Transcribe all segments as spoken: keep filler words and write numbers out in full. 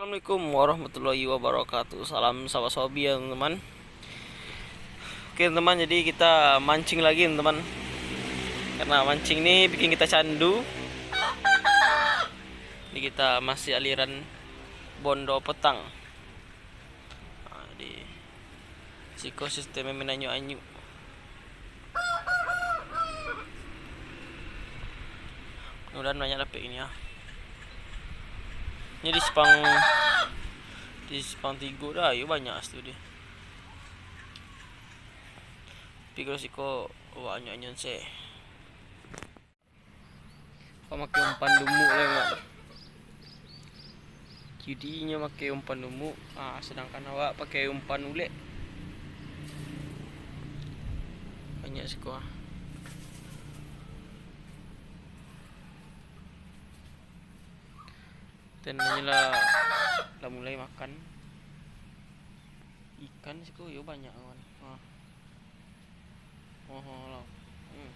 Assalamualaikum warahmatullahi wabarakatuh. Salam sawah sobi ya, teman-teman. Oke, teman-teman, jadi kita mancing lagi, teman-teman. Karena mancing ni bikin kita candu. Jadi kita masih aliran Bondo Petang. Nah, di siko sistem main anyuk-anyuk. Mudah-mudahan banyak dapek ini ya. Ini di Sepang, di Sepang tigo dah, ayo banyak situ dia. Tapi kalau siko, wah, anyuk-anyuk se. Awak makai umpan lumuk lai, Mak. Judi inyo makai umpan lumuk, ah, sedangkan awak pakai umpan ulek. Banyak siko ah. Ten inyo lah, lah mulai makan. Ikan siko yo banyak, kawan. Ah. Oh, oh, lah. Hmm.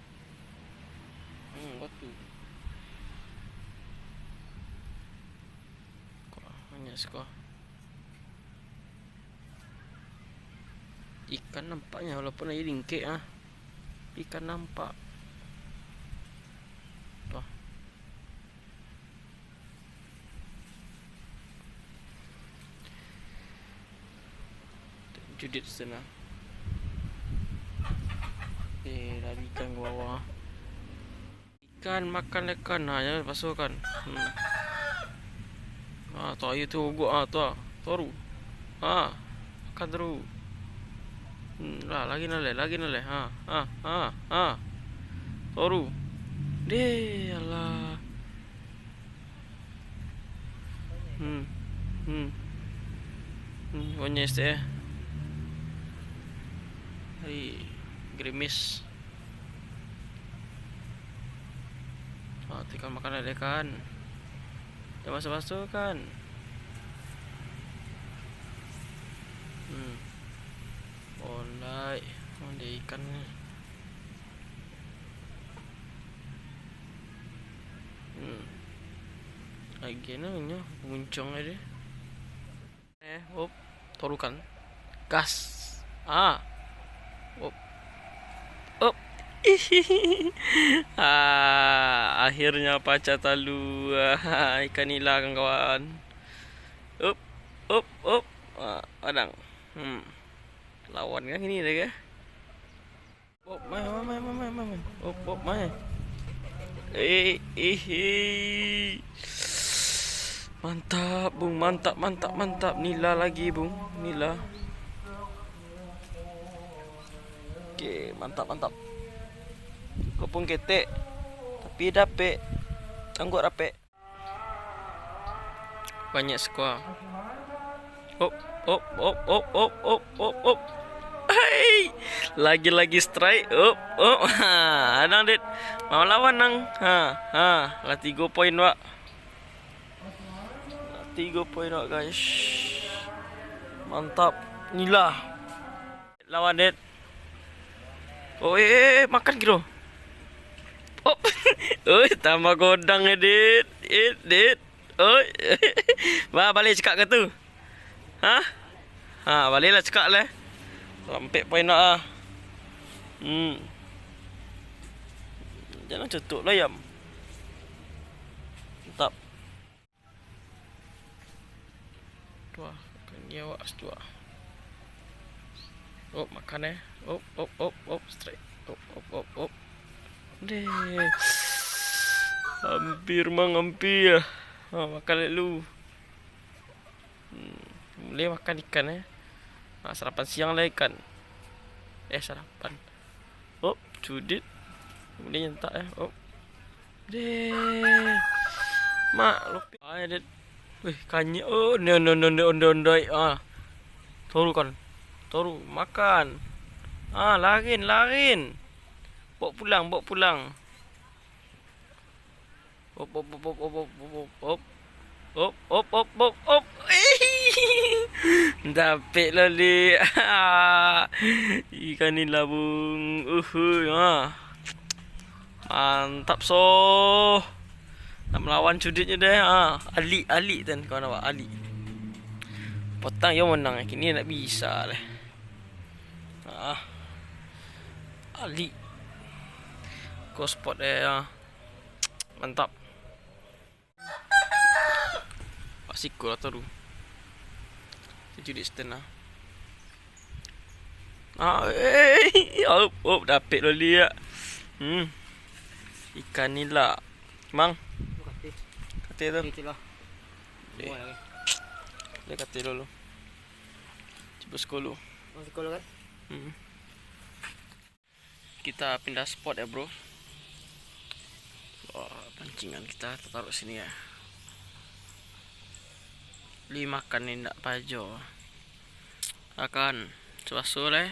Hmm, batu. Kok banyak siko. Ikan nampaknyo, walaupun aia lingkek ah. Ikan nampak. Tuh. Judit sana. Eh, lari ikan ke bawah. Ikan, makan ikan. Ha, jangan basuh kan. Hmm. Ha, tu aia tu uguk. Ha, tu ah. Toru. Ha. Makan toru. Hmm, lah, lagi nalai, lagi nalai. Ha, ha, ha, ha. Toru. Deh, alah. Hmm. Hmm. Hmm, onyes deh. Hai, gerimis. Ah, tinggal makan dek kan. Jangan basuh-basuh kan. Hmm. Ondai, ondai ikan ni. Hmm. Lagi nyo, muncuang tadi. Eh, op, torukan. Gas. Ah. Op. Op. Ah, akhirnya pacah talu. Ah, ikan nila, kawan-kawan. Op, op, op. Ah, padang. Hmm. Lawan kan ini deh, ke? Op, mai, mai, mai, mai, mai, mai. Op, op, mai. Eh, eh, eh. Mantap, Bung. Mantap, mantap, mantap. Nila lagi, Bung. Nila. Oke, mantap, mantap. Walaupun ketek, tapi dapek. Tangguak rapek. Banyak siko. Op, op, op. Hai. Lagi-lagi strike. Op, op. Ha, adang, Dit. Mau lawan nang. Ha, ha. Lah tigo poin, Wak. Lah tigo poin, Wak, guys. Mantap. Nila. Lawan, Dit. Oh, eh, eh, eh, makan kiro. Oh. Oi, tambah godang, eh, Dit. Eh, Dit. Oi. Bah, baliak cakak ka tu. Hah? Ha, baliaklah cakak lah. Sampek poin nak ah. Hmm. Jangan cutuk lah, Yam. Mantap. Tuah, kan dia awak setuah. Op, makan eh. Op, op, op, op, strike. Op, op, op, op. Deh. Hampir, Mang, hampir. Ha, makan dek lu. Hmm, boleh makan ikan eh. Ha, sarapan siang lah ikan. Eh, sarapan. Op, cudit. Boleh nyentak eh. Op. Deh. Mak, lopi. Ai, Dit. Wih, kanyik. Oh, ondoi, ondoi, ondoi, ondoi, ondoi. Ah. Toru kan. Toru, makan. Ah, larin, larin. Bawa pulang, bawa pulang. Op, op, op, op, op, op, op, op. Op, op, op, op, op. Dapek lah, Dik. Ikan nila, Bung. Uhuy, ha. Mantap, so. Nak melawan cuditnyo deh, ha. Alik, alik, ten, kawan awak, alik. Potang yo menang, kini ndak bisa leh. Ah. Alik. Ko spot eh, ah. Mantap. Pak sikul atau tu. Tujuh di stand lah. Ah, eh, op, op, dapek lo liak. Hmm. Ikan nila. Mang. Katil. Katil tu. Katil lah. Eh. Buat lagi. Dia katil dulu. Cuba sepuluh. Oh, sepuluh kan? Hmm. Kita pindah spot ya, bro. Wah, pancingan kita taruh sini ya. Beli makan ni ndak pajo. Akan suaso lah.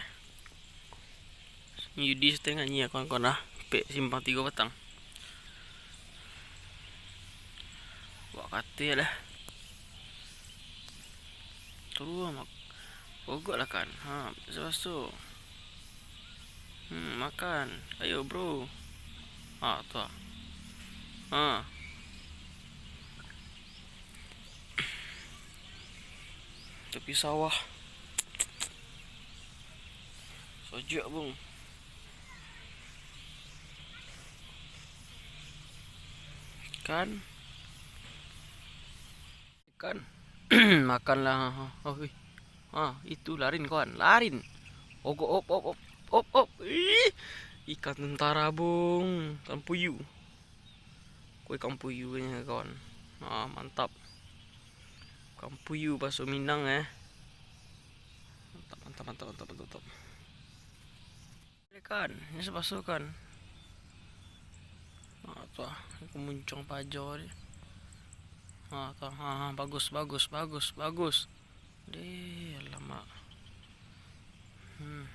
Yudi setengah nyi kawan-kawan lah. Pek simpang tigo batang. Wak katil lah. Turun mak. Ogok lah kan. Ha, baso-baso. Hmm, makan. Ayo, bro. Ha, tu ah. Ha. Tapi sawah. Sojak, bung. Kan? Kan? Makanlah. Oh, wih. Ha, itu larin, kawan. Larin. Ogok, op, op, op, op, op. Ih, ikan tentara, bung. Kampuyu. Kue kampuyu kayaknya, kawan. Ah, mantap. Kampuyu baso Minang, eh. Mantap, mantap, mantap, mantap, mantap, mantap. Kan, ini sepaso kan. Ah, tu ah, ini kemuncung pajo ni. Ah, tu ah, ah, bagus, bagus, bagus, bagus. Deh, alamak. Hmm.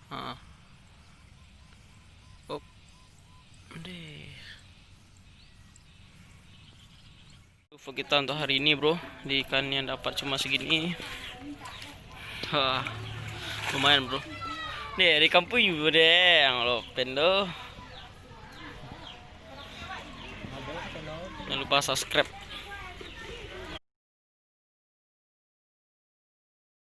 Ah. Op. Deh. Vlog kita untuk hari ini, bro. Di ikan yang dapat cuma segini. Wah, lumayan, bro. Nih, di kampung you deh, yang lo pendo. Jangan lupa subscribe.